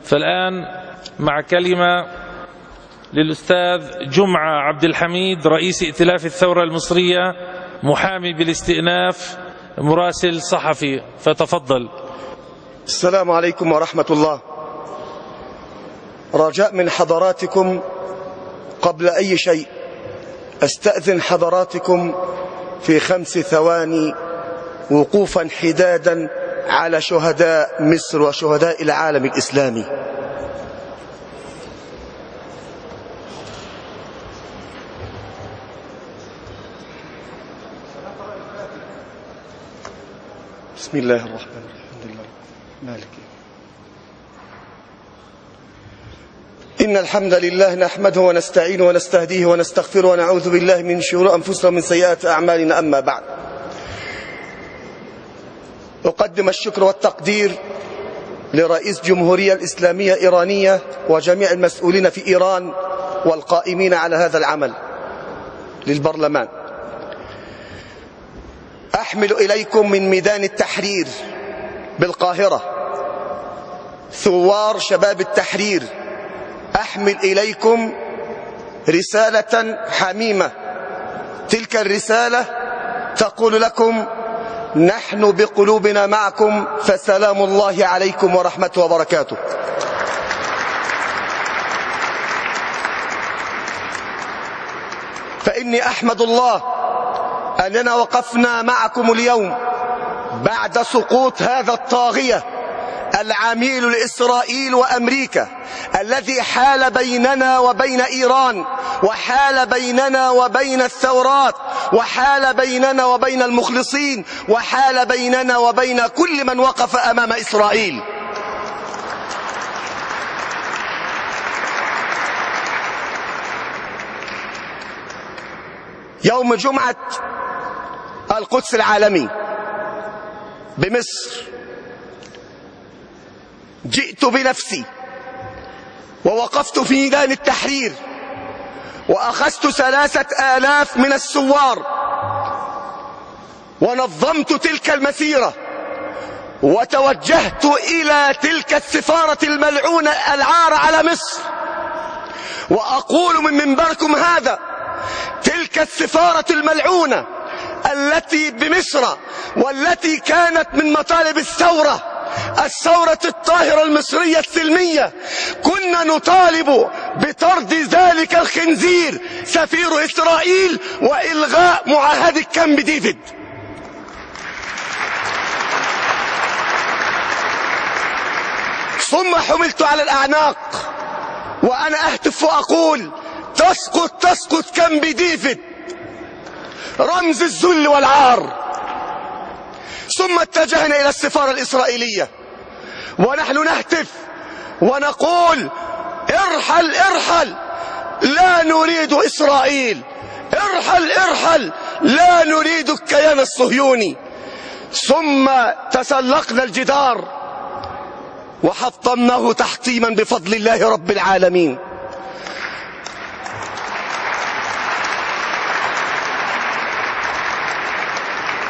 فالآن مع كلمة للأستاذ جمعة عبد الحميد رئيس ائتلاف الثورة المصرية محامي بالاستئناف مراسل صحفي، فتفضل. السلام عليكم ورحمة الله. رجاء من حضراتكم قبل أي شيء أستأذن حضراتكم في 5 ثواني وقوفا حدادا على شهداء مصر وشهداء العالم الإسلامي. بسم الله الرحمن الرحيم. الحمد لله مالك. إن الحمد لله نحمده ونستعينه ونستهديه ونستغفره ونعوذ بالله من شرور أنفسنا ومن سيئات أعمالنا. أما بعد، أقدم الشكر والتقدير لرئيس جمهورية الإسلامية الإيرانية وجميع المسؤولين في إيران والقائمين على هذا العمل، للبرلمان. أحمل إليكم من ميدان التحرير بالقاهرة ثوار شباب التحرير، أحمل إليكم رسالة حميمة. تلك الرسالة تقول لكم: نحن بقلوبنا معكم، فسلام الله عليكم ورحمته وبركاته. فإني أحمد الله أننا وقفنا معكم اليوم بعد سقوط هذا الطاغية العميل لإسرائيل وأمريكا، الذي حال بيننا وبين إيران، وحال بيننا وبين الثورات، وحال بيننا وبين المخلصين، وحال بيننا وبين كل من وقف أمام إسرائيل. يوم جمعة القدس العالمي بمصر جئت بنفسي ووقفت في ميدان التحرير، وأخذت 3000 من الثوار ونظمت تلك المسيرة، وتوجهت إلى تلك السفارة الملعونة العار على مصر، وأقول من منبركم هذا: تلك السفارة الملعونة التي بمصر، والتي كانت من مطالب الثورة الطاهرة المصرية السلمية، كنا نطالب بطرد ذلك الخنزير سفير إسرائيل وإلغاء معاهدة كامب ديفيد. ثم حملت على الأعناق وأنا أهتف وأقول: تسقط كامب ديفيد، رمز الذل والعار. ثم اتجهنا إلى السفارة الإسرائيلية ونحن نهتف ونقول: ارحل ارحل، لا نريد إسرائيل، ارحل لا نريد الكيان الصهيوني. ثم تسلقنا الجدار وحطمناه تحطيما بفضل الله رب العالمين.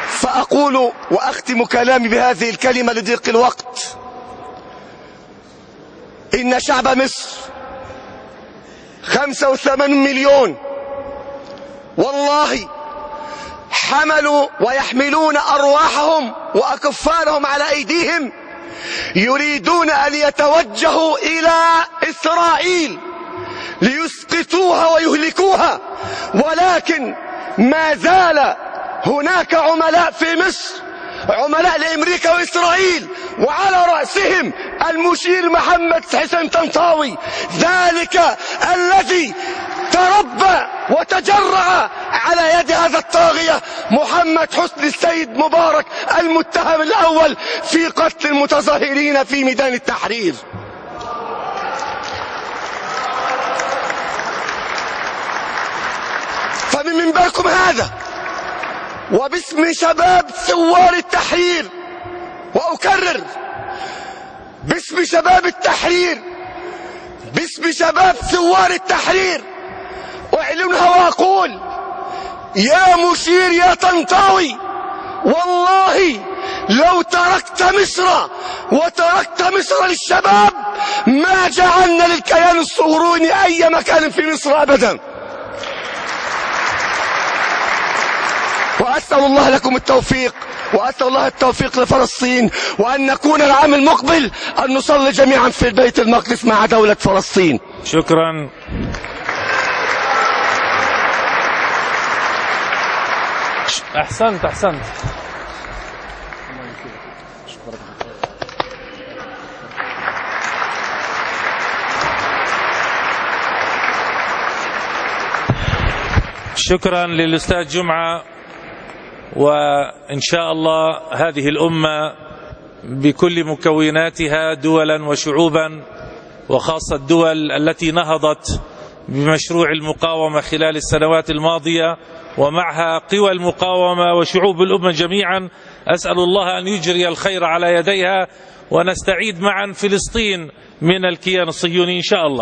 فأقول وأختم كلامي بهذه الكلمة لضيق الوقت: إن شعب مصر 85 مليون والله حملوا ويحملون أرواحهم وأكفانهم على أيديهم، يريدون أن يتوجهوا إلى إسرائيل ليسقطوها ويهلكوها، ولكن ما زال هناك عملاء في مصر، عملاء لأمريكا وإسرائيل، وعلى رأسهم المشير محمد حسين طنطاوي، ذلك الذي تربى وتجرع على يد هذا الطاغية محمد حسني السيد مبارك، المتهم الأول في قتل المتظاهرين في ميدان التحرير. فمن منبركم هذا وباسم شباب ثوار التحرير، وأكرر: باسم شباب التحرير، باسم شباب ثوار التحرير، أعلنها وأقول: يا مشير يا طنطاوي، والله لو تركت مصر وتركت مصر للشباب ما جعلنا للكيان الصهيوني أي مكان في مصر أبدا. وأسأل الله لكم التوفيق، وأسأل الله التوفيق لفلسطين، وأن نكون العام المقبل أن نصلي جميعا في بيت المقدس مع دولة فلسطين. شكرا. أحسنت أحسنت. شكرا للأستاذ جمعة. وإن شاء الله هذه الأمة بكل مكوناتها دولا وشعوبا، وخاصة الدول التي نهضت بمشروع المقاومة خلال السنوات الماضية ومعها قوى المقاومة وشعوب الأمة جميعا، أسأل الله أن يجري الخير على يديها ونستعيد معا فلسطين من الكيان الصهيوني إن شاء الله.